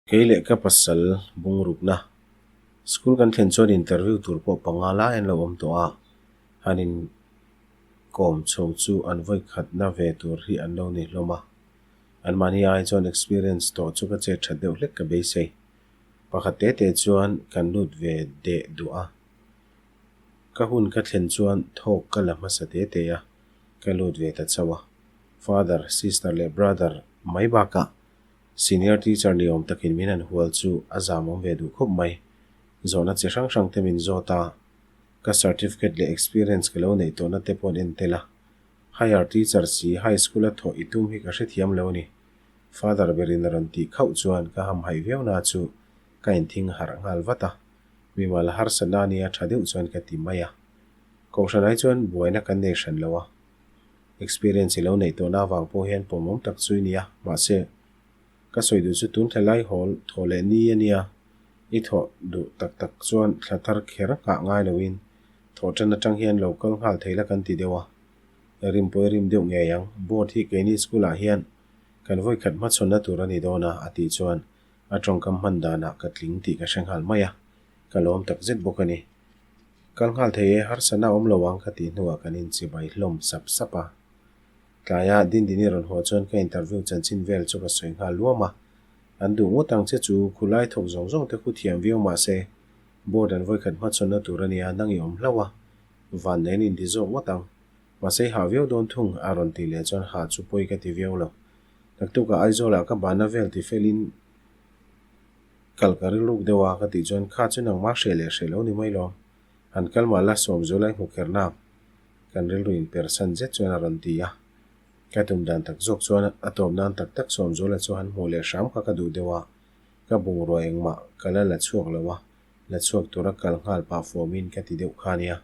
Kei leh ka pasal bungrukna school kan thlen chuan interview tur pawh panga lai an lo awm tawh a, han in kawm chho chu an vawi khatna ve tur hi an lo ni hlawm a. Anmahni ai chuan experience tawh chu ka chet that deuh hlek ka beisei. Pakhat te te chuan kan lut ve deh duh a. Ka hun ka thlen chuan thawk ka la hmasa te te a, ka lut ve ta chauh a. Father, sister leh brother mai bakah Senior teacher ni awm takin min han hual chu a zam awm ve duh khawp mai. Zawhna chi hrang hrang te min zawt a, ka certificate leh experience ka lo neih tawhna te pawh an en tel a. Higher teacher si high school a thawh i tum hi ka hrethiam lo a ni. Father berin a rawn tih khauh chuan ka hamhaih viau na chu ka inthing harh nghal vat a. Mimal harsatna a nia tha deuh chuan ka ti mai a. Kohhran ai chuan buaina kan nei hran lo a. Experience i lo neih tawhna avang pawh hian pawmawm tak chu i ni a, mahse, ka sawi duh chu tun thla lai hawl thawh leh ni a nia, i thawh duh tak tak chuan thla thar kher nghah ngai loin thawh tan atang hian lo kal nghal thei la kan ti deuh a, rim pawh i rim deuh ngei ang, board hi keini school ah hian kan vawi khat hmachhawnna tur a ni dawn a, a tih chuan a tawngkam hman danah ka tling tih ka hre nghal mai a, ka lawm tak zet bawk a ni. Kal nghal thei e, harsatna awm lo ang ka tih hnuah kan inchibai hlawm sap sap a. Tlaia Dindini rawn haw chuan ka interview chanchin vel chu ka sawi nghal luam a. An duh ngawt ang che chu khulai thawk zawng zawng te khu thiam viau mah se board an vawikhat hmachhawnna tur a nia nang i awm hlauh a, van nen inti zawk ngawt ang. Mahse i hah viau dawn thung a rawn tih leh chuan hah chu pawi ka ti viau lo. Naktukah Aizawlah ka bahna vel ti felin Kal ka rilruk deuh a ka tih chuan kha chu nangmah hreh leh hreh lo ni mai lawm. Han kal mah la sawm zul a i hmu kher nang. Kan rilru in per san zet chuan a rawn ti a. Ka tum dan tak zawk chuan a tawp nan tak tak sawm zula chu han hmuh leh hram kha ka duh deuh a. Ka bungrua engmah ka la la chhuak lo a, la chhuak tura kal nghal pah fuamin ka ti deuh kha nia.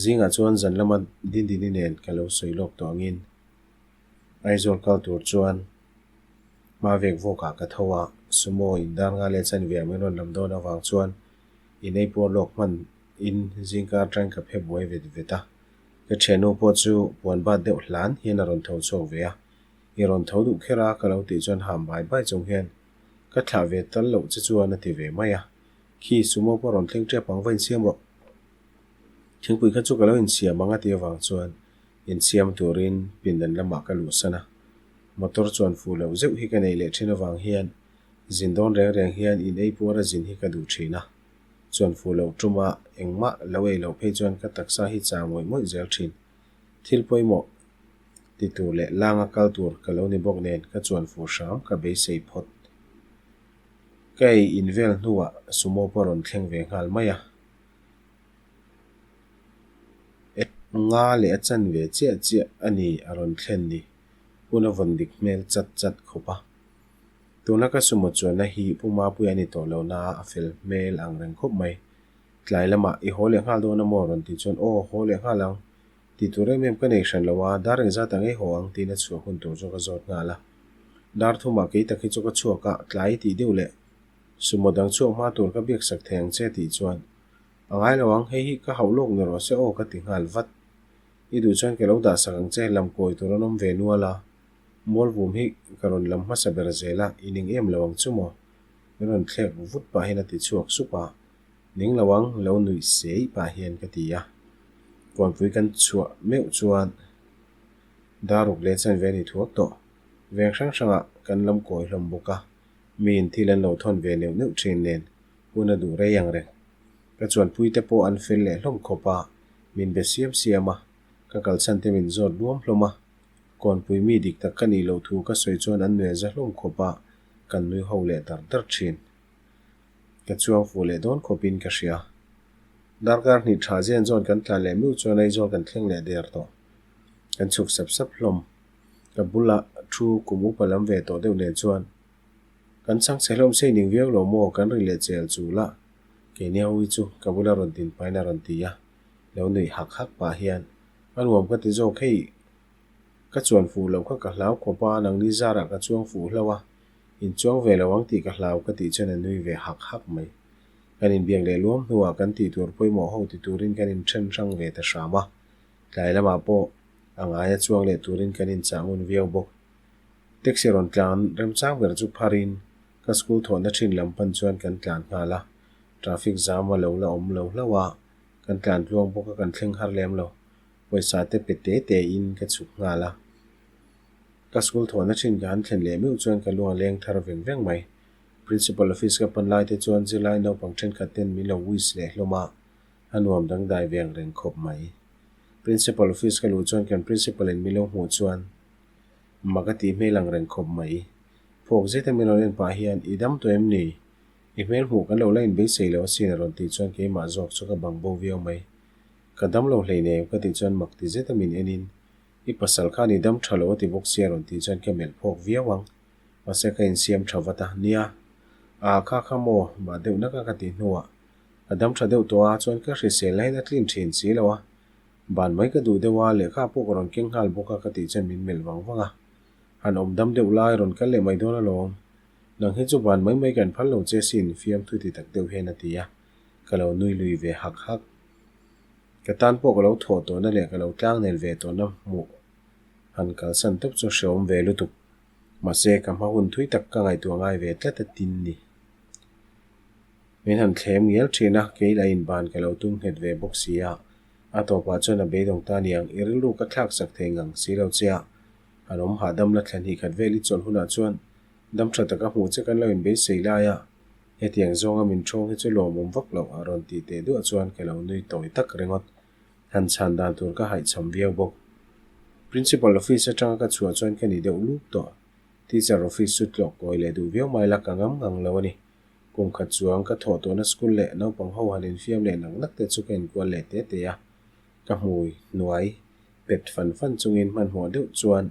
Zingah chuan zan lama Dindini nen ka lo sawi lawk tawh angin Aizawl kal tur chuan Hma vek vawkah ka tho a, Sumo in dar nga leh chanve min rawn lam dawn avang chuan in ei puar lawk hman in zingkar atangin ka phe buai vet vet a. Ka thiannu pawh chu puan bat deuh hlan hian a rawn tho chhuak ve a, I rawn tho duh kher a ka lo tih chuan ham bai bai chung hian ka thlah ve tal loh che chuan a ti ve mai a, Khi Sumo pawh rawn thleng tep ang va insiam rawh. Thingpui kha chu ka lo insiam ang a ti avang chuan insiam turin pindan lamah ka luhsan a. Motor chuan fuh loh zeuh hi ka nei leh thin avang hian zin dawn reng reng hian in ei puara zin hi ka duh thin a. Chuan fuh loh tuma engmah lo ei loh phei chuan ka taksa hi chang ngawih ngawih zel thin. Thil pawimawh ti tur leh langa kal tur ka lo ni bawk nen ka chuan fuh hram ka beisei phawt. Ka ei in vel hnuah sumo pawh rawn thleng ve nghal mai a. Nga leh a chan ve chiah chiah a ni a rawn thlen ni. Hun a vawn dik hmel chat chat khawp a. Tuna ka sumo chuanna hi Pu Mapui a ni tawh lo na a fel hmel ang reng khawp mai. Tlai lamah i haw leh nghal dawn a maw rawn tih chuan aw haw leh nghal ang ti tur em em ka nei hran lo a, dar engzat ang ei haw ang tiin a chhuah hun tur chu ka zawt nghal a. Dar thumah kei tak hi chu ka chhuak a, tlai tih deuh leh sumo dang chhuak hma tur ka biaksak thei ang che tih chuan A ngai lo ang, hei hi ka hauh lawk ni rawh se aw ka ti nghal vat. I duh chuan ka lo dah sak ang che, lam kawi tur an awm ve nual a. Mualvum hi ka rawn lam hmasa ber zel a, i ning em lo ang chu maw? Min rawn thlek vut pah hian a ti chhuak sup a, Ning lo ang, lo nuih sei pah hian ka ti a. Kawnpui kan chhuah meuh chuan daruk leh chanve a ni thuak tawh. Veng hrang hrangah kan lam kawi hlawm bawk a, miin thil an lo thawn ve neuh neuh thin nen hun a duh rei ang reng. Ka chuanpuite pawh an fel leh hlawm khawp a, min be siam siam a, ka kalchhan te min zawt luam hlawm a. Kawnpui mi dik tak ka nih loh thu ka sawi chuan an nuai za hlawm khawp a, kan nui ho leh dar dar thin. Ka chuang fuh leh dawn khawpin ka hria. Darkar hnih tha zian zawn kan tlan leh miuh chuan Aizawl kan thleng leh der tawh. Kan chhuk sap sap hlawm. Ka bulah thu kum upa lam ve tawh deuh nen chuan Kan chhang chhe hlawm sei ning viau lo maw kan ri leh chel chu lah keini ho hi chu ka bula rawn din pahin a rawn ti a, lo nuih hak hak pah hian a nuam ka ti zawk hei ka chuan fuh loh kha ka hlau khawp a nangni zarah ka chuang fuh hlauh a in chuang ve lo ang tih ka hlau ka tih chuan a nui ve hak hak mai. Kan inbiak leh luam hnuah kan tih tur pawimawh ho ti turin kan inthen hrang ve ta hram a, tlai lamah pawh a ngaia chuang leh turin kan inchah ngun viau bawk. Taxi rawn tlan remchang ber chu pharin. Ka school thawhna thin lam pan chuan kan tlan nghal a, traffic jam a lo la awm lo hlauh a, kan tlan tluang bawk a kan thleng har lem lo. Pawisa te pe te te in ka chhuk nghal a. Ka school thawhna thin ka han thlen leh meuh chuan ka lung a leng thar veng veng mai. Principal office ka pan lai te chuan zirlai naupang thenkhat ten min lo wish leh hlawm a, a nuam dangdai veng reng khawp mai. Principal office ka luh chuan kan principal in min lo hmuh chuan mak a tih hmel ang reng khawp mai. Phawk zeta min rawn en pah hian i dam tawh em ni? I hmel hmuh kan lo la inbeisei lo asin a rawn tih chuan keimah zawk chu ka bang bo viau mai. Ka dam lo hleinem ka tih chuan mak ti zeta min enin i pasal khan i dam tha lo a ti bawk sia rawn tih chuan ka melh phawk viau ang. Mahse ka insiam tha vat a, nia, aa kha kha maw mah deuh naka ka tih hnuah ka dam tha deuh tawh a chuan ka hrisel na hian a tlin thin si lo a, ban mai ka duh deuh a, lehkha pawh ka rawn keng nghal bawk a ka tih chuan min melh vang vang a, han awm dam deuh lai rawn kal leh mai dawn alawm, nang hi chu ban mai mai kan phal lo che sin fiamthu ti tak deuh hian a ti a, ka lo nui lui ve hak hak. Ka tan pawh ka lo thawh tawhna leh ka lo tlangnel ve tawhna hmuh han kalsan tawp chu hreawm ve lutuk. Mahse, ka hma hun thui tak ka ngaihtuah ngai ve tlat a tin ni. Min han thlem ngial thin a, kei lah inban ka lo tum nghet ve bawk si a. A tawpah chuan a beidawng ta niang, i rilru ka thlak sak thei ngang si lo che a. Han awm hahdam la thlan hi khat vel i chawlh hunah chuan dam tha taka hmuh che kan lo inbeisei lai a, hetiang zawnga min thawng hi chu lawmawm vak loh a rawn tih teh duah chuan ka lo nui tawi tak ringawt. Han chhan dan tur ka haihchham viau bawk. Principal office atanga ka chhuah chuan ka ni deuh lup tawh. Teacher office chu tlawh kawi leh duh viau mai la ka ngam ngang lo a ni. Kum khat chuang ka thawh tawhna school leh naupang ho han infiam leh nak nak te chu ka inkual leh te te a. Ka hmui hnuai pet fan fan chungin hmanhmawh deuh chuan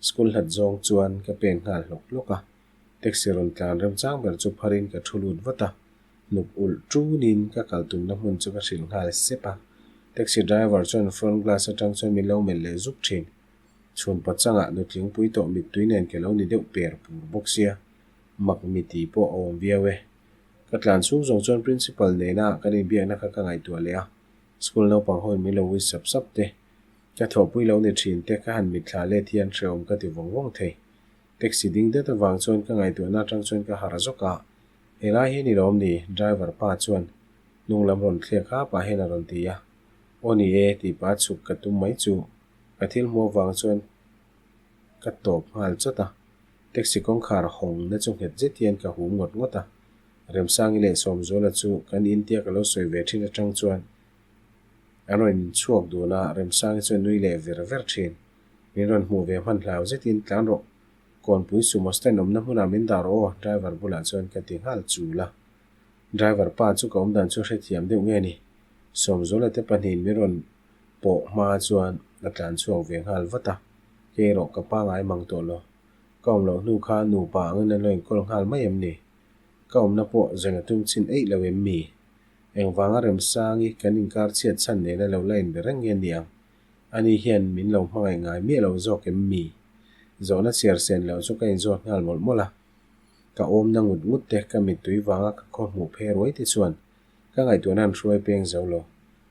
school hlat zawng chuan ka pen nghal hlawk hlawk a. Taxi rawn tlan remchang ber chu pharin ka thu lut vat a. Hnuk ulh tunin ka kal tumna hmun chu ka hrilh nghal sep a. Taxi driver chuan front glass atang chuan min lo melh leh zuk thin. Chhun pachangah nutling pui tawh mittui nen ka lo ni deuh per pur bawk sia, mak mi ti pawh a awm viau e. Ka tlan chhung zawng chuan principal nena kan inbiakna kha ka ngaihtuah leh a, school naupang ho in min lo ui sap sap te, ka thawhpui lo ni thin te ka han mitthla let hian hrehawm ka ti vawng vawng thei. Taxi ding dat avang chuan ka ngaihtuahna atang chuan ka harh zawk a, Helai hi ni lawm ni? Driver pa chuan hnung lam rawn thliak ha pah hian a rawn ti a. Aw ni e, tih pah chhuk ka tum mai chu ka thil hmuh avang chuan ka tawp nghal chawt a. Taxi kawngkhar hawng na chu nghet zet hian ka hum ngawt ngawt a. Remsangi leh Sawmzuala chu kan in tia ka lo sawi ve thin atang chuan an rawn inchhuak dun a, Remsangi chuan nui leh ver ver thin. Min rawn hmuh ve hman hlau zetin tlan rawh. Kawnpui sumo stand awmna hmunah min dah rawh aw, driver bulah chuan ka ti nghal chul a. Driver pa chu ka awmdan chu hrethiam deuh nge ni? Sawmzuala te pahnihin min rawn pawh hma chuan a tlan chhuak ve nghal vat a, kei erawh ka pangai mang tawh lo. Ka awm loh hnu kha nupa angin an lo inkawl nghal mai em ni? Ka awmna pawh zawn a tum chin eih lo em mi? Engvanga Remsangi kan inkar chhiat chhan nena lo la inbe reng nge ni ang? Ani hian min lo hmangaih ngai miah lo zawk em mi? Zawhna chhiar sen loh chu ka inzawt nghal mawlh mawlh a. Ka awmna ngut ngut te, ka mittui vanga ka khaw hmuh phei ruai te chuan ka ngaihtuahna an hruai peng zo lo.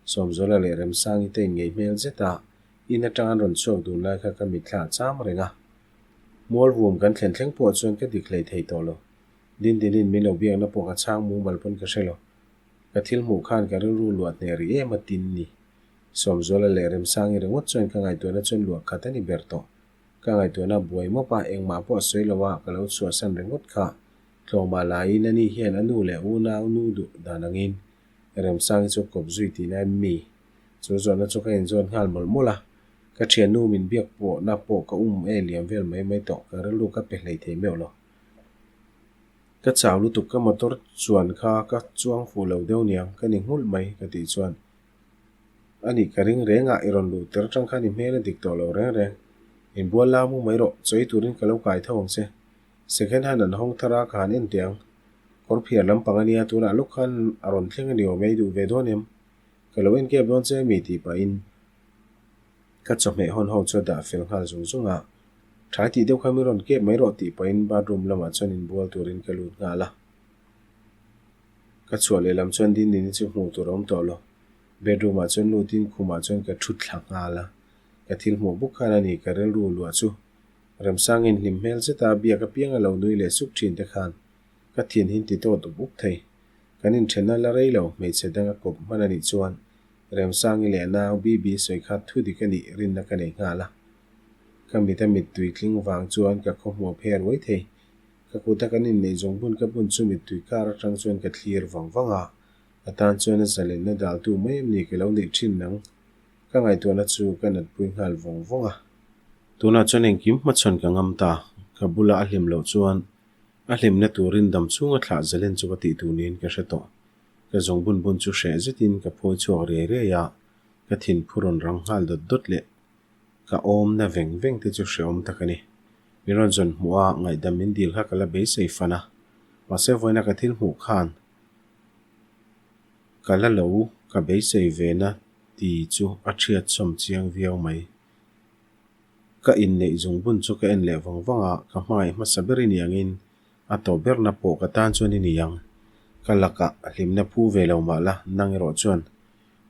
Sawmzuala leh Remsangi te inngeih hmel zet a, in atang an rawn chhuak dun lai kha ka mitthla a cham reng a. Mualvum kan thlen thleng pawh chuan ka dik hlei thei tawh lo. Dindinin min lo biakna pawh ka chhang mumal pawn ka hre lo. Ka thil hmuh khan ka rilru luah hneh rih em a tin ni. Sawmzuala leh Remsangi ringawt chuan ka ngaihtuahna chuan luah khat a ni ber tawh. Ka ngaihtuahna buai mawp a, engmah pawh a sawi lo a, ka lo chhuahsan ringawt kha. Tlawmah laiin ani hian a nu leh unau nu duh dan angin Remsangi chu kawp zui tihna em mi? Chu zawhna chu ka inzawn nghal mawlh mawlh a, ka thiannu min biak pawhna pawh ka um e liam vel mai mai tawh, ka rilru ka pe hlei thei meuh lo. Ka chau lutuk ka motor chuan kha ka chuang fuh lo deuh niang ka ni nghulh mai ka tih chuan A nih ka ring reng a, i rawn luh tir atang khan i hmel a dik tawh lo reng reng. Inbual la mu mai rawh, chawi turin ka lo kai tho ang che. Second hand an hawng thar a, ka han en teh ang. Kawr phiar lampang a nia, tunah lawk khan a rawn thleng a ni awm e, i duh ve dawn em? Ka lo en kep dawn che mi tih pahin ka chawhmeh hawn ho chu a dah fel nghal zung zung a. Thai tih deuh khan min rawn kep mai rawh tih pahin bathroom lamah chuan inbual turin ka lut nghal a. Ka chhuah leh lam chuan Dindini chu hmuh tur a awm tawh lo. Bedroom ah chuan lutin khumah chuan ka thu thla nghal a. Ka thil hmuh bawk khan a ni ka rilru luah chu. Remsangin hlim hmel zeta biak apiang a lo nui leh suk thin te khan. Ka thin hi ti tawt up up thei. Kan inthenna la rei lo, hmeichhe dang a kawp hman a nih chuan Remsangi leh a nau Bibi sawi kha thu dik a nih rinna ka nei nghal a. Ka mit a mittui tling vang chuan ka khawhmuh a pher uai thei. Ka kuta kan inneih zawng bun ka bun chu mittui kar atang chuan ka thlir vang vang a, a tan chuan a zalenna daltu mai em ni ka lo neih thin nang? Ka ngaihtuahna chu ka natpui nghal vawng vawng a. Tunah chuan engkim hmachhawn ka ngam ta, ka bula a hlim loh chuan a hlimna turin dam chhunga thlah zalen chu ka tih tur niin ka hre tawh. Ka zawng bun bun chu hreh zetin ka phawi chhuak riai riai a, ka thinphu rawn rang nghal dawt dawt leh ka awmna veng veng te chu hrehawm tak a ni. Min rawn zawn hmuh a, ngaihdam min dil kha ka la beisei fan a, mahse vawiina ka thil hmuh khan ka la lo ka beisei ve na ti chu a thiat sawm chiang viau mai. Ka inneih zung bun chu ka en leh vang vang a, ka hmangaih hmasa ber i ni angin a tawp berna pawh ka tan chuan i ni ang. Ka lakah hlimna phu ve lo mah la, nang erawh chuan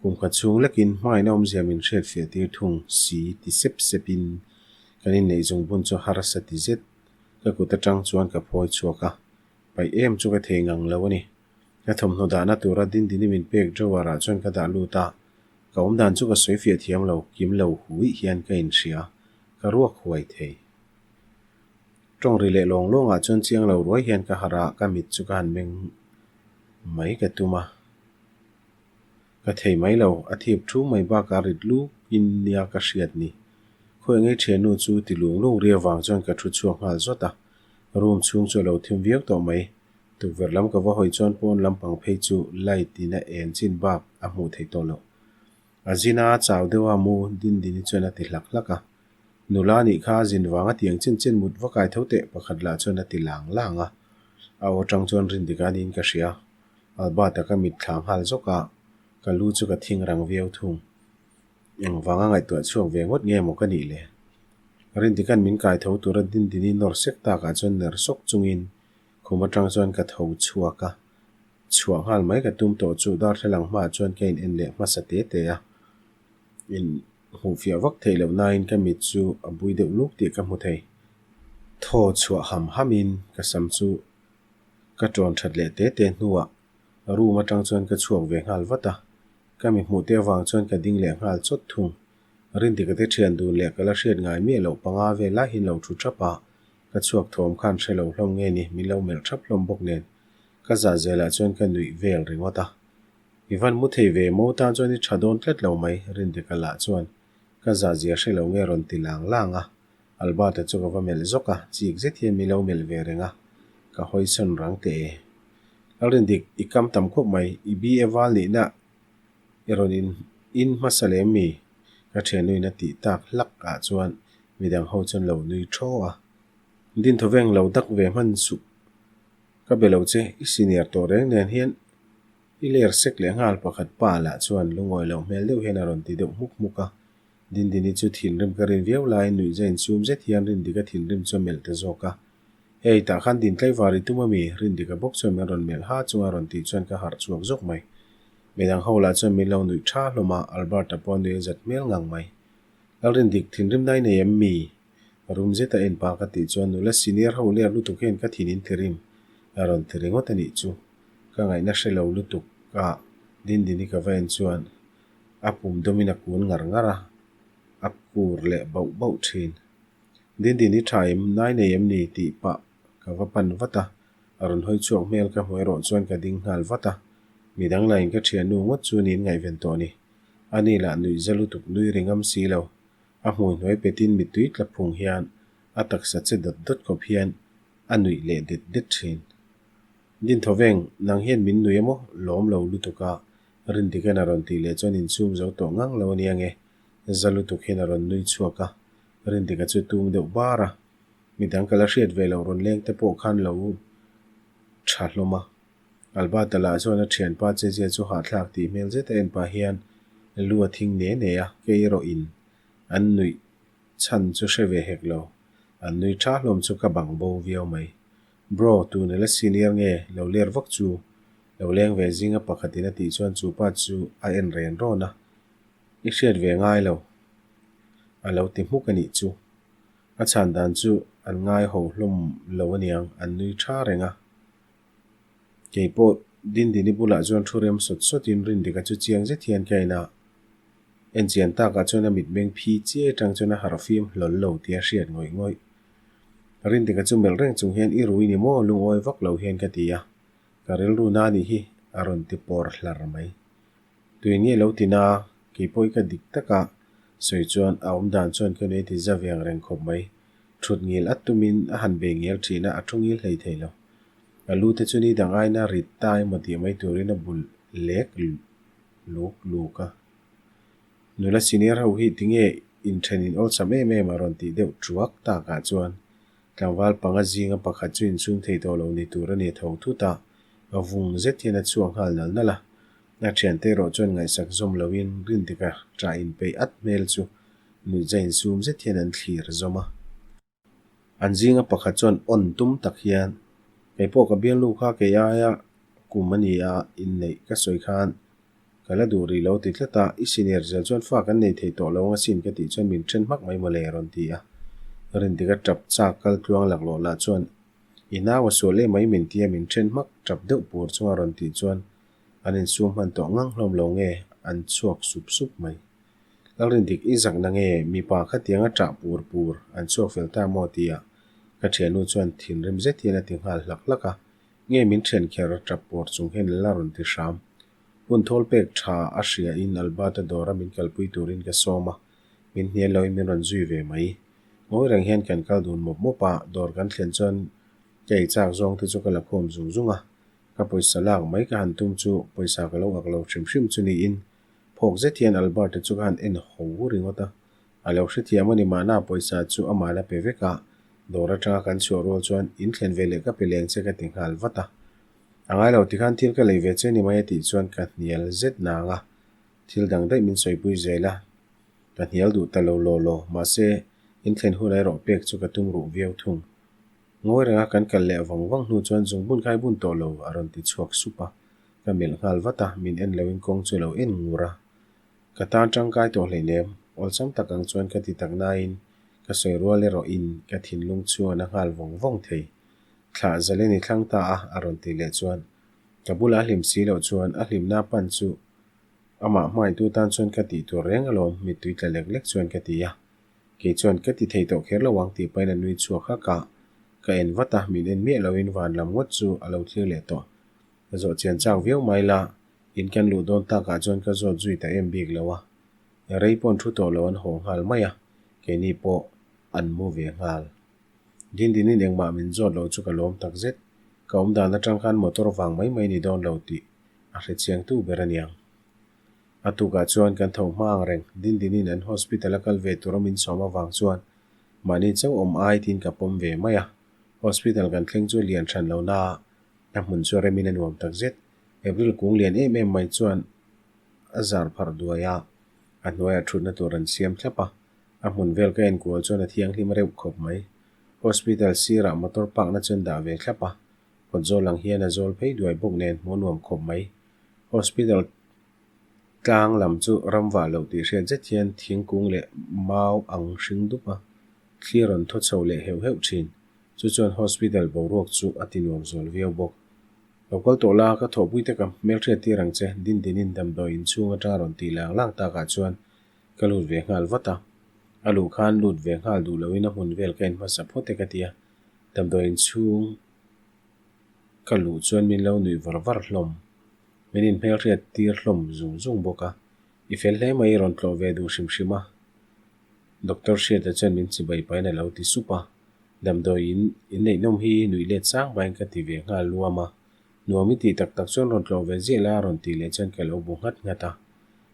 kum khat chhung lekin hmangaihna awmzia min hriatfiah tir thung si ti sep sepin kan inneih zung bun chu harsa ti zet ka kut atang chuan ka phawi chhuak a, paih em chu ka thei ngang lo a ni. Ka thawmhnaw dahna tura Dindini min pek drawer ah chuan ka dah lut a, ka awm dan chu ka sawi fiah thiam lo, kim lo huih hian ka inhria, ka ruak huai thei. Tawng ri leh lawng lawng ah chuan chiang lo ruai hian ka harh a, ka mit chu ka han meng mai ka tum a, ka thei mai lo, a thip thu mai bakah rit luk in nia ka hriat ni. Khawi ngei thiannu chu ti lung lung ri avang chuan ka thu chhuak nghal zawt a, room chhung chu a lo thim viau tawh mai. Tukverh lam ka va hawi chuan pawn lampang phei chu light in a en chin bak a hmuh theih tawh loh. A zin a chau deuh a mu Dindini chuan a ti hlak hlak a. Nula nih kha zin vang a tiang chin chin mut va kai tho teh pakhat lah chuan a ti lang lang a. A aw tang chuan rindik a niin ka hria. Albert-a ka mit thla nghal zawk a, ka lu chu ka thing rang viau thung. Engvanga ngaihtuah chhuak ve ngawt nge maw ka nih le? Rindika'n min kai tho tura Dindini nawr sek takah chuan ner sawk chungin Khum atang chuan ka tho chhuak a, chhuah nghal mai ka tum tawh chu darthlalang hmaah chuan ka in en leh hmasa te te a, in hmuh fiah vak theih loh nain ka mit chu a bui deuh luk tih ka hmu thei. Thaw chhuah ham hamin ka sam chu ka tawn that leh te te hnuah room atang chuan ka chhuak ve nghal vat a, ka mi hmuh te avang chuan ka ding leh nghal chawt thung. Rindika te thian dun leh ka la hriat ngai miah loh panga vel lai hi an lo thu thap a, Ka chhuak thawm khan hre lo hlawm nge ni, min lo melh thap hlawm bawk nen. Ka zah zelah chuan ka nuih vel ringawt a. I van mu thei ve maw tan chuan i tha dawn tlat lo mai, Rindika lah chuan ka zah zia hre lo nge rawn ti lang lang a. Albert-a chu ka va melh zawk a, chik zet hian min lo melh ve reng a, ka hawisawn rang teh e. Lalrindik, i kam tam khawp mai, i BA val nihna I rawn in in hmasa lem mi? Ka thiannuin a tih tak hlak ah chuan midang ho chuan lo nui thaw a. Din thaw veng lo dak ve hman suh. Ka be lo che, i senior tawh reng nen hian i ler sek leh nghal pakhat pa lah chuan lungawi loh hmel deuh hian a rawn ti deuh hmuk hmuk a. Dindini chu thinrim ka rin viau laiin nuihza insum zet hian Rindika thinrim chu a melh ta zawk a. Hei, tah khan din tlaivar i tum ami? Rindika bawk chuan min rawn melh ha chunga rawn tih chuan ka harh chhuak zawk mai. Midang ho lah chuan min lo nuih tha hlawm a, Albert-a pawh a nui a zat hmel ngang mai. Lalrindik, thinrim dai nei em mi? Rum zeta en pah ka tih chuan nula senior ho ler lutuk hian ka thin in tirim a rawn ti ringawt a nih chu. Ka ngaihna hre lo lutuk a, Dindini ka va en chuan a pum dawmin a kun ngar ngar a, a kur leh bauh bauh thin. Dindini tha em, nai nei em ni? tih pah ka va pan vat a, a rawn hawi chhuak hmel ka hmu erawh chuan ka ding nghal vat a, midang lahin ka thiannu ngawt chu niin ngaihven tawh ni. Ani lah nuih za lutuk nui ri ngam si lo, a hmui hnuai petin mittui tla phung hian a taksa che dawt dawt khawp hian a nuih leh det det thin. Dinthaw veng, nang hian min nui emaw? Lawm lo lutuk a, Rindikan a rawn tih leh chuan insum zo tawh ngang lo a nia nge, za lutuk hian a rawn nui chhuak a, Rindika chu tum deuh bar a. Midang ka la hriat ve loh rawn leng te pawh khan lo tha hlawm a. Albert-a lah chuan a thianpa chezia chu hahthlak tih hmel zet a en pah hian lu a thing ne ne a, kei erawh in an nuih chhan chu hre ve hek lo. An nui tha hlawm chu ka bang bo viau mai. Bro, tun ila senior nge lo ler vak chu? Lo leng ve zinga pakhatin a tih chuan chu pa chu a en ren rawn a, I hriat ve ngai lo a lo ti hmuk a nih chu. A chhan dan chu an ngai ho hlawm lo aniang, an nui tha reng a. Kei pawh Dindini bulah chuan thu rem sawt sawtin Rindika chu chiang zet hian ka en a. En chian takah chuan a mitmeng phi chiai atang chuan a harh fim hlawl lo tih a hriat ngawih ngawih. Rindika chu melh reng chung hian i rui ni maw lungawi vak lo hian ka ti a. Ka rilru na nih hi a rawn ti pawr hlar mai. Tui nge lo ti na, kei pawh i ka dik taka sawi chuan a awm dan chuan ka nui ti za veng reng khawp mai. Thut ngil at tumin a han bei ngel thin a, a thu ngil hlei thei lo. A lu te chu ni dang aina rit ta emaw tih mai turin a bul lek luk luk a. Nula senior ho hi tinge inthen in awlsam em em a rawn tih deuh tuak takah chuan Tlangval panga zinga pakhat chu insum thei tawh lo ni tur a ni tho thut a, a vung zet hian a chhuak nghal nal nal a. A thiante erawh chuan ngaihsak zawm loin Rindika ṭah inpeih at hmel chu nuihza insum zet hian an thlir zawm a. An zinga pakhat chuan awn tum tak hian, Kei pawh ka bialnu kha kei aia kum a ni a, inneih ka sawi khan Ka la duh rih lo ti tlat a, i senior zel chuan fa kan nei thei tawh lo ang asin ka tih chuan min then hmak mai mawle a rawn ti a. Rindik a tap chak kal tluang laklawh lah chuan i nau a sual em mai min tia min then hmak tap deuh pur chunga rawn tih chuan an insum hman tawh ngang hlawm lo nge an chhuak sup sup mai. Lalrindik i zak na nge mipa khatiang a tah pur pur an chhuak fel ta maw tia ka thiannu chuan thinrim zet hian a ti nghal hlak hlak a, nge min then kher tap pur chung hian la rawn ti hram. Hun thawl pek tha a hria in Albert-a dawra min kalpui turin ka sawm a, min hnial loin min rawn zui ve mai. Ngawi reng hian kan kal dun mawp mawp a, dawr kan thlen chuan ka ei chak zawng te chu ka la khawm zung zung a, ka pawisa lak mai ka han tum chu pawisa ka lo ak lo hrim hrim chu niin phawk zet hian Albert-a chu ka han en ho ringawt a, a lo hrethiam a ni mahna pawisa chu amah la pe vek a, dawr atanga kan chhuah rual chuan in thlen ve leh ka pe leng che ka ti nghal vat a. A ngai lo tikhan thil ka lei ve che ni mai a tih chuan ka hnial zet nang a, thil dang daih min sawipui zel a, ka hnial duh ta lo law law, mahse in thlen hun erawh pek chu ka tum ruh viau thung. Ngawi renga kan kal leh vang vang hnu chuan zungbun khai bun tawh lo a rawn ti chhuak sup a, ka melh nghal vat a, min en loin kawng chu lo en ngur a. Ka tan tangkai tawh hleinem, awlsam tak ang chuan ka ti tak nain ka sawi rual erawh in ka thinlung chuan a nghal vawng vawng thei. Thlah zalen i thlang ta a, a rawn ti leh chuan ka bulah a hlim si loh chuan a hlimna pan chu amah hmaitu tan chuan ka tih tur reng alawm mittui tla lek lek chuan ka ti a. Kei chuan ka ti thei tawh kher lo ang tih pahin a nui chhuak hak a, ka en vat a, min en miah loin van lam ngawt chu a lo thlir leh tawh. Ka zawh chian chak viau mai la, in kan luh dawn takah chuan ka zawt zui ta em bik lo a. Rei pawn thu tawh lo an haw nghal mai a, keini pawh an mu ve nghal. Dindinin engmah min zawt lo chu ka lawm tak zet. Ka awm dan atang khan motor vang mai mai ni dawn lo tih a hre chiang tu ber aniang. A tukah chuan kan tho hma ang reng. Dindinin an hospital a kal ve tura min sawm avang chuan mahni chauh awm ai tiin ka pawm ve mai a. Hospital kan thleng chu lian hran lo na a hmun chu a remin a nuam tak zet. April kung lian em em mai chuan a zar pharh duai a, a hnuaiah thutna tur an siam thlap a. A hmun vel ka enkual chuan a thianghlim reuh khawp mai. Hospital sirah motor park na chuan dah ve thlap a, kawt zawl ang hian a zawl phei duai bawk nen hmuh nuam khawp mai. Hospital tlang lam chu ram vah loh tih hriat zet hian thingkung leh mau ang hring dup a, thli rawn thaw chho leh heuh heuh thin. Chu chuan hospital boruak chu a ti nuam zual viau bawk. Lo kal tawh la, ka thawhpui te ka hmelhriat tir ang che, Dindinin damdawi inchhung atanga rawn tih lang lang takah chuan Ka lut ve nghal vat a, a luh khan lut ve nghal duh loin a hmun vel ka en hmasa phawt e ka ti a, damdawi inchhung ka luh chuan min lo nuih var var hlawm, min inhmelhriat tir hlawm zung zung bawk a, i fel hle mai i rawn tlawh ve duh hrim hrim a, Doctor Hriata chuan min chibai pahin a lo ti sup a, damdawi in inneih nawm hi nuih let sang pahin ka ti ve nghal luam a, nuam i tih tak tak chuan rawn tlawh ve ziah la a rawn tih leh chuan ka lo bu nghat nghat a.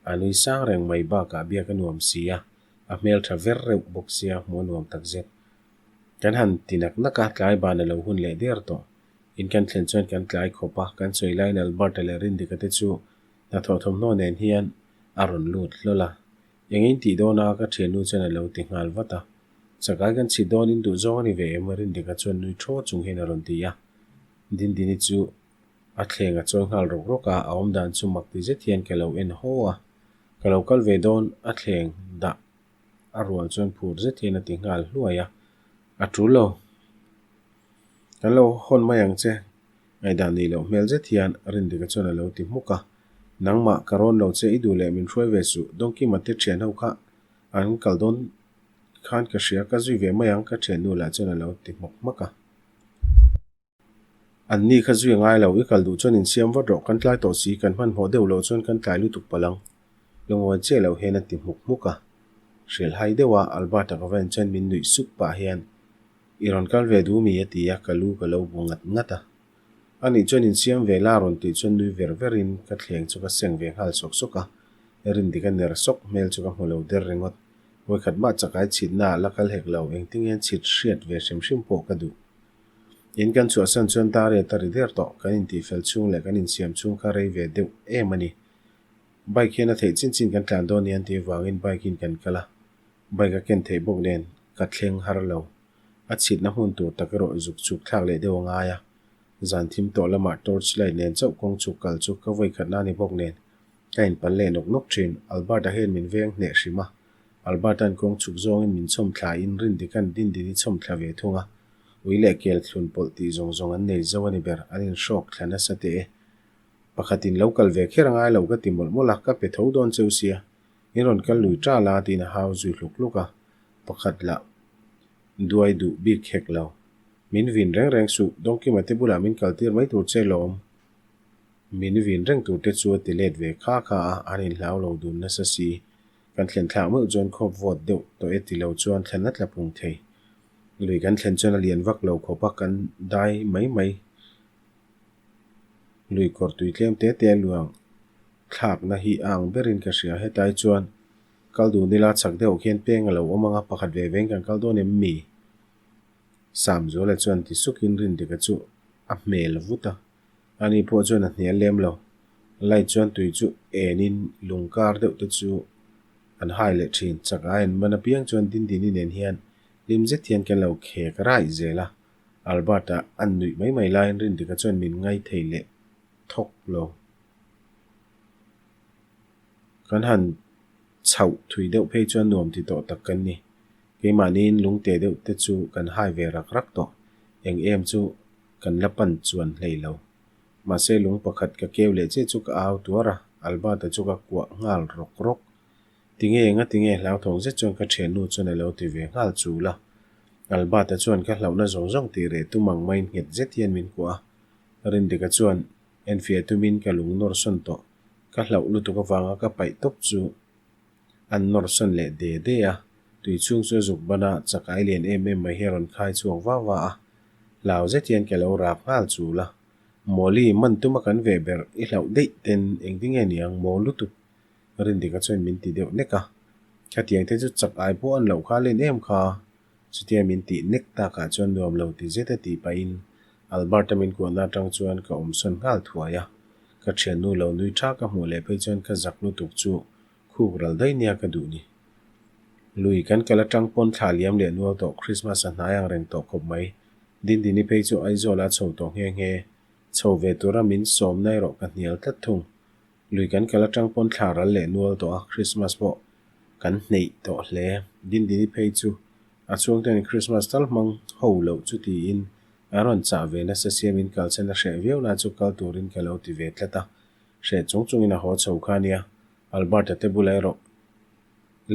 A nui sang reng mai bakah biak a nuam si a, a hmel tha ver reuh bawk sia hmuh a nuam tak zet. Kan han ti nak nak a, tlai ban a lo hun leh der tawh. In kan thlen chuan kan tlai khawp a, kan sawi laiin Albert-a leh Rindika te chu hnathawh thawmhnaw nen hian a rawn lut hlawl a. Eng in tih dawn a, ka thiannu chuan a lo ti nghal vat a. Chakai kan chhit dawn in duh zawng a ni ve em? Rindika chuan nui thaw chung hian a rawn ti a. Dindini chu A thleng a chawi nghal rawk rawk a, a awm dan chu mak ti zet hian ka lo en haw a. Ka lo kal ve dawn, a thleng dah a rual chuan phur zet hian a ti nghal hluai a. A tul lo. Kan lo hawn mai ang che. Ngaihdan nih loh hmel zet hian Rindika chuan a lo ti hmuk a. Nangmah ka rawn lo che i duh leh min hruai ve suh, Dawngkima te thian ho kha an kal dawn khan ka hria, ka zui ve mai ang ka thiannu lah chuan a lo ti hmawk hmak a. An ni kha zui a ngai lo, i kal duh chuan insiam vat rawh, kan tlai tawh si, kan hmanhmawh deuh loh chuan kan tlai lutuk palh ang. Lungawi chiah loh hian a ti hmuk hmuk a. Hrilh hai deuh a, Albert-a ka va en chuan min nuih sup pah hian, I rawn kal ve duh mi? a ti a, ka lu ka lo bu ngat ngat a. Anih chuan insiam ve la rawn tih chuan nui ver verin ka thleng chu ka seng ve nghal sawk sawk a, Rindik a ner sawk hmel chu ka hmu lo der ringawt. Vawikhat mah chakai chhitna ah la kal hek lo, engtinge chhit hriat ve hrim hrim pawh ka duh. In kan chhuahsan chuan Dariat a ri der tawh, kan intihfel chhung leh kan insiam chhung kha rei ve deuh em a ni. Bike hian a theih chin chin kan tlan dawn nia tih avangin bike in kan kal a, bike a ken theih bawk nen ka thleng har lo. A chhitna hmun tur tak erawh zuk chhuk thlak leh deuh a ngai a, zan thim tawh lamah torch light nen chauh kawng chhuk kal chu ka vawi khatna a ni bawk nen ka inpal leh nawk nawk thin. Albert-a hian min veng hneh hrim a, Albert-a'n kawng chhuk zawngin min chhawm thla in Rindika'n Dindini chhawm thla ve thung a, ui leh kel thlun pawlh tih zawng zawng an nei zo a ni ber, an inhrawk thla nasa teh e. Pakhatin lo kal ve kher a ngai lo ka ti mawlh mawlh a, ka pe tho dawn cheu sia, in rawn kal lui ṭal a tiin a hau zui hluk hluk a, pakhat lah duai duh bik hek lo. Min vin reng reng suh, Dawngkima te bulah min kal tir mai tur che lawm. Min vin reng tur te chu a ti let ve kha kha a, an inhlau lo dun nasa si. Kan thlen thlak meuh chuan khawp vawt deuh tawh e ti lo chuan thlen a tla pung thei. Lui kan thlen chuan a lian vak lo khawp a, kan dai mai mai. Lui kawr tui tlem te te a luang thlakna hi a ang berin ka hria. Hetlai chuan kal dun ila chak deuh khian peng a lo awm ang a, pakhat ve veng kan kal dawn em mi? Samzuala chuan ti sukin Rindika chu a hmel vut a, ani pawh chuan a hnial lem lo. Light chuan tui chu enin lung kar deuh te chu an hai leh thin. Chak ai an man apiang chuan Dindini nen hian hlim zet hian kan lo khek raih zel a. Albert-a an nuih mai mai laiin Rindika chuan min ngaithei leh thawk lo. Kan han chhoh thui deuh phei chuan nuam ti tawh tak kan ni. Keimahniin lungte deuh te chu kan hai ve rak rak tawh. Eng em chu kan la pan chuan hlei lo. Mahse lung pakhat ka keu leh chiah chu ka au tuar a, Albert-a chu ka kuah nghal rawk rawk. Tinge enga tinge hlauthawng zet chuan ka thiannu chuan a lo ti ve nghal chul a. Albert-a chuan ka hlauhna zawng zawng tih reh tum ang maiin nghet zet hian min kuah a. Rindika chuan enfiah tumin ka lung nawr sawn tawh. Ka hlauh lutuk avanga ka paih tawp chu an nawr sawn leh de de a. Tui chhung chu a zuk ban a, chakai lian em em mai hi a rawn khai chhuak va va a. Hlau zet hian ka lo rak nghal chul a. Mawli, man tuma kan ve ber i hlauh daih ten engtinge niang maw lutuk Rindika chuan min ti deuh nek a, khatiang te chu chak ai pawh an loh kha len em kha, chutia min tih nek takah chuan nuam lo ti zet a tih pahin Albert-a min kuahna atang chuan ka awm sawn nghal thuai a, ka thiannu lo nui tha ka hmuh leh phei chuan ka zak lutuk chu khuk ral daih nia ka duh ni. Lui kan kal atang pawn thla liam leh nual tawh Christmas a hnai ang reng tawh khawp mai, Dindini phei chu Aizawl a chho tawh nghe nghe, chho ve tura min sawmna erawh ka hnial tlat thung. Lui kan kal atang pawn thla ral leh nual tawh a, Christmas pawh kan hneih tawh hle. Dindini phei chu a chhungten Christmas tal hmang ho loh chu tiin a rawn chah ve nasa sia min kalchhen a hreh viau na chu kal turin ka lo ti ve tlat a, hreh chung chungin a haw chho kha nia. Albert-a te bulah erawh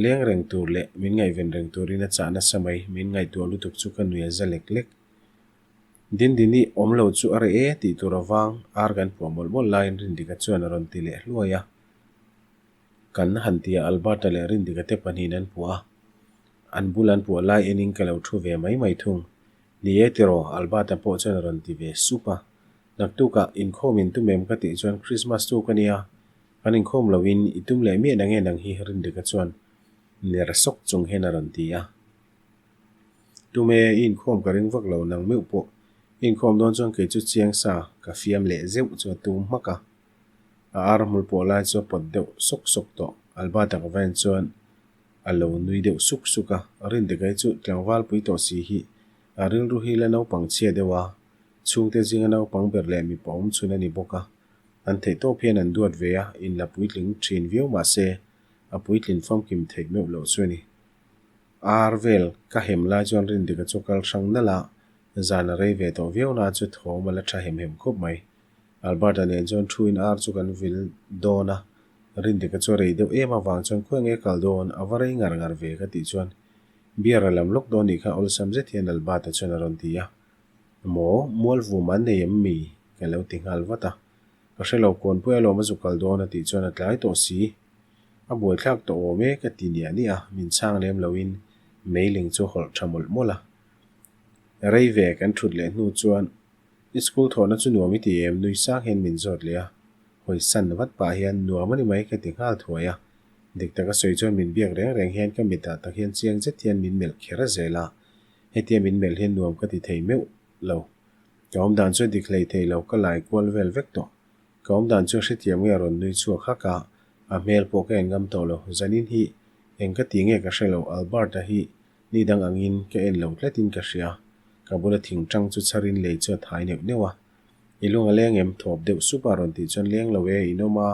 leng reng tur leh min ngaihven reng turin a chah nasa mai, min ngaihtuah lutuk chu ka nui a za lek lek. Dindini awm lo chu a reh e tih tur avang ar kan puah mawlh mawlh laiin Rindika chuan a rawn ti leh hluai a. Kan han tia Alberta leh Rindika te pahnihin an puah a, an bul an puah lai enin ka lo thu ve mai mai thung. Ni e tiraw Alberta pawh chuan a rawn ti ve sup a. Naktukah inkhawm in tum em ka tih chuan Christmas tuk a nia, kan inkhawm loin i tum leh miah nang e nang hi Rindika chuan ner sawk chung hian a rawn ti a. Tume i inkhawm ka ring vak lo nang meuh pawh. I inkhawm dawn chuan kei chu chiang sa ka fiam leh zeuh chu a tum hmak a. A ar hmul pawh lai chu a pawt deuh sawk sawk tawh. Albert-a ka va en chuan a lo nui deuh suk suk a. Rindikai chu tlangval pui tawh si hi a rilru hi la naupang chhia deuh a. Chhungte zinga naupang ber leh mipa awm chhun a ni bawk a. An theihtawp hian an duat ve a, inla puitling thin viau mah se a puitlin famkim theih meuh loh chu a ni. Ar vel ka hem lai chuan Rindika chu kal hrang nalh a, Zan a rei ve tawh viau na chu thawm a la tha hem hem khawp mai. Albert-a nen chuan thu in ar chu kan vil dawn a, Rindika chu a rei deuh em avang chuan khawi nge kal dawn, a va rei ngar ngar ve ka tih chuan beer a lam lawk dawn nih kha awlsam zet hian Albert-a chuan a rawn ti a. Maw, mualvum an nei em mi? ka lo ti nghal vat a. Ka hre lo, Kawnpui alawm a zu kal dawn a tih chuan a tlai tawh si. A buaithlak tawh awm e ka ti niah niah a, min chhang lem loin meiling chu hawlh tha mawlh mawlh a. Rei ve kan thut leh hnu chuan I school thawhna chu nuam i ti em? Nui sang hian min zawt leh a, hawi san vat pah hian nuam a ni mai ka ti nghal thuai a. Dik taka sawi chuan min biak reng reng hian ka mitah tak hian chiang zet hian min melh kher zel a, hetia min melh hian nuam ka ti thei meuh lo. Ka awm dan chu dik hlei thei lo, ka lai kual vel vek tawh. Ka awm dan chu hrethiam nge a rawn nui chhuak hak a, a hmel pawh ka en ngam tawh lo. Zanin hi eng ka ti nge ka hre lo, Albert-a hi ni dang angin ka en lo tlatin ka hria. Ka bula thing tang chu chharin lei chu a thai neuh neuh a. I lung a leng em? Thawp deuh sup a rawn tih chuan leng lo e, in awm a,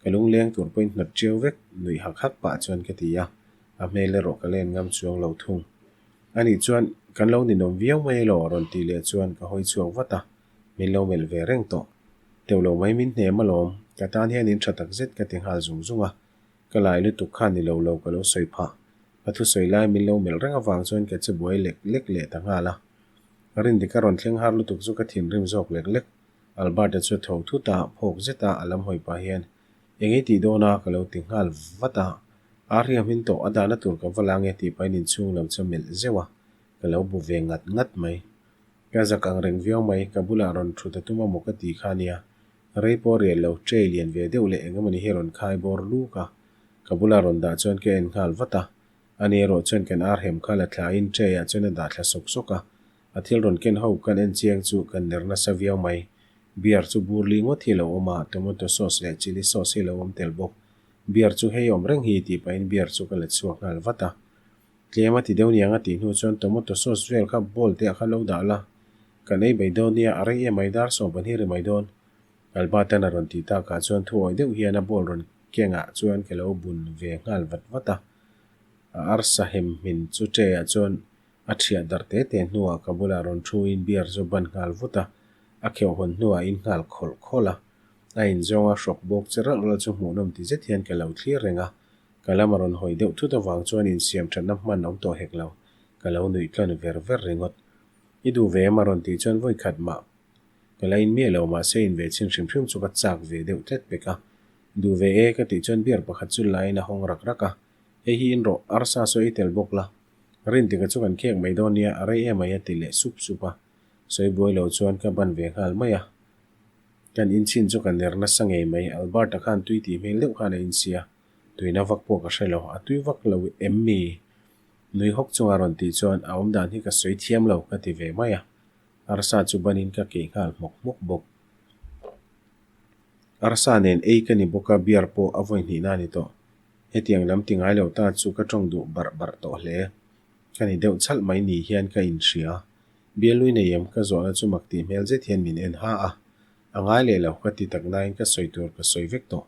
ka lung leng tur pawhin hnawt ṭiau vek, nuih hak hak pah chuan ka ti a, a hmel erawh ka len ngam chuang lo thung. Anih chuan, Kan lo ninawm viau mai elaw? rawn tih leh chuan ka hawi chhuak vat a, min lo melh ve reng tawh. Teuh lo mai min hnem alawm, ka tan hian in tha tak zet ka ti nghal zung zung a, ka lai lutuk khan ni lo lo ka lo sawi phah. Ka thusawi lai min lo melh reng avang chuan ka che buai lek lek leh ta nghal a. Rindik a rawn thleng har lutuk chu ka thinrim zawk lek lek. Albert-a chu tho thut a, phawk zet a, a lam hawi pah hian, Eng ei tih dawn a? ka lo ti nghal vat a. Ar hi a hmin tawh, a dahna tur ka va la nge tih pahin inchhung lam chu a melh zeuh a, ka lo bu ve ngat ngat mai. Ka zak ang reng viau mai, ka bulah rawn thut a tum a maw ka ti kha nia. Rei pawh rial lo, tray lian ve deuh leh eng emawni hi rawn khai bawr luk a, ka bulah rawn dah chuan ka en nghal vat a. Ani erawh chuan kan ar hem kha la thlain tray ah chuan a dah thla sawk sawk a, a thil rawn ken ho kan en chiang chu kan ner nasa viau mai. Beer chu bur li ngawt hi a lo awm a, tomato sauce leh chilli sauce hi a lo awm tel bawk. Beer chu hei awm reng hi tih pahin beer chu ka la chhuak nghal vat a. Tlem a ti deuh niang a tih hnu chuan tomato sauce vel kha bowl te ah khan lo dah la, kan ei mai dawn nia, a rei em mai dar sawm pan hi ri mai dawn. Albert-a'n a rawn tih takah chuan thuawi deuh hian a bowl rawn kengah chuan ka lo bun ve nghal vat vat a. A arsa hem hmin chu tray ah chuan A thiah darh te te hnuah ka bulah rawn thuin beer chu ban nghal vut a, a kheuh hawn hnuah in nghal khawlh khawlh a. A inzawng a hrawk bawk che ralh ralh chu hmuhnawm ti zet hian ka lo thlir reng a, ka lam a rawn hawi deuh thut avang chuan insiam thatna hman awm tawh hek lo, ka lo nuih tlawn ver ver ringawt. I duh ve em a rawn tih chuan vawi khat mah ka la in miah lo mahse in ve chhin hrim hrim chu ka chak ve deuh tlat pek a. Duh ve e ka tih chuan beer pakhat chu lain a hawng rak rak a, hei hi in rawh, arsa saw i tel bawk la, Rintika chu kan khek mai dawn nia, a rei em mai a ti leh sup sup a. Sawi buai lo chuan ka ban ve nghal mai a. Kan inchhin chu ka ner nasa ngei mai, Albert-a khan tui tih hmel deuh khan a insia, tuina vak pawh ka hre lo, a tui vak lo em mi? Nui hawk chunga rawn tih chuan a awmdan hi ka sawi thiam lo ka ti ve mai a. Arsa chu banin ka keih nghal hmawk hmawk bawk. Arsa nen ei ka ni bawk a, beer pawh a vawi hnihna a ni tawh. Hetiang lam ti ngai lo ta chu ka tawng duh barh barh tawh hle. Ka ni deuh chhalh mai ni hian ka inhria. Bialnui nei em ka zawhna chu mak tih hmel zet hian min en ha a. A ngai leh lo ka ti tak nain ka sawi tur ka sawi vek tawh.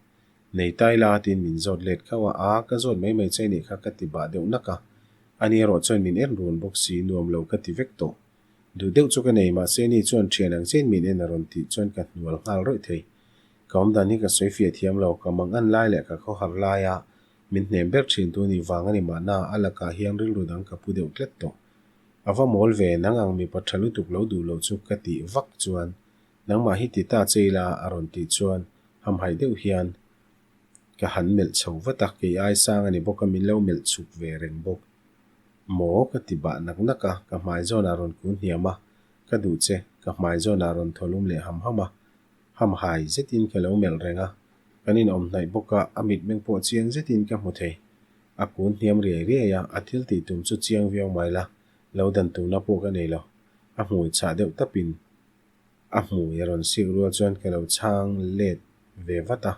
Nei tai la tiin min zawt let khauh a, aa ka zawt mai mai che nih kha ka ti bah deuh nak a. Ani erawh chuan min en run bawk si nuam lo ka ti vek tawh. Duh deuh chu ka nei mahse ni chuan thian ang chiain min en a rawn tih chuan ka hnual nghal rawih thei. Ka awm dan hi ka sawi fiah thiam lo, ka mang an lai leh ka khawhar laia min hnem ber thin tu nih vang a ni mahna a lakah hian rilru dang ka pu deuh tlat tawh. A va mawl ve, nang ang mipa tha lutuk lo duh loh chu ka tih vak chuan nangmah hi ti ta che ila a rawn tih chuan hamhaih deuh hian ka han melh chho vat a, kei ai sang a ni bawk a min lo melh chhuk ve reng bawk. Maw ka ti bah nak nak a, ka hmai zawnah rawn kun hniam a, ka duh che, ka hmai zawnah rawn thaw lum leh ham ham a, hamhai zetin ka lo melh reng a, kan inawm hnaih bawk a, a mitmeng pawh chiang zetin ka hmu thei. A kun hniam riai riai a, a thil tih tum chu chiang viau mai la, lo dan tumna pawh ka nei lo. A hmui chhah deuh tapin a hmui a rawn sik rual chuan ka lo chhang let ve vat a,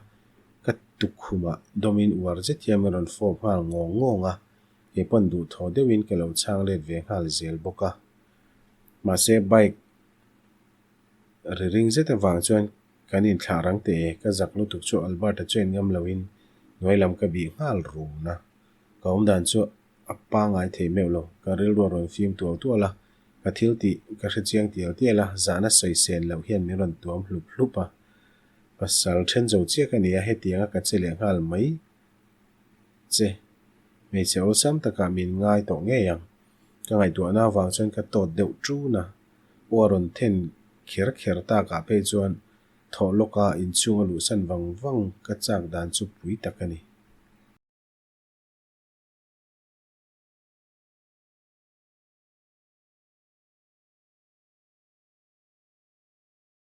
ka tukkhumah dawmin uar zet hian min rawn fawp nghal ngawng ngawng a, kei pawn duhthawh deuhin ka lo chhang let ve nghal zel bawk a. Mahse bike Ri ring zet avang chuan kan inthlah rang teh e, ka zak lutuk chu Albert-a chuan ngam loin hnuai lam ka bih nghal run a. Ka awm dan chu a pangngai thei meuh lo, ka rilru a rawn fim tual tual a. Ka thil tih ka hre chiang tial tial a, zahna sawi sen loh hian min rawn tuam hlup hlup a. Pasal then zo chiah ka ni a, hetianga ka che leh nghal mai che. Hmeichhe awlsam takah min ngai tawh ngei ang. Ka ngaihtuahna avang chuan ka tawt deuh ṭun a, aw a rawn then kher kher takah phei chuan thawh lawka inchhunga luhsan vang vang ka chak dan chu pui tak a ni.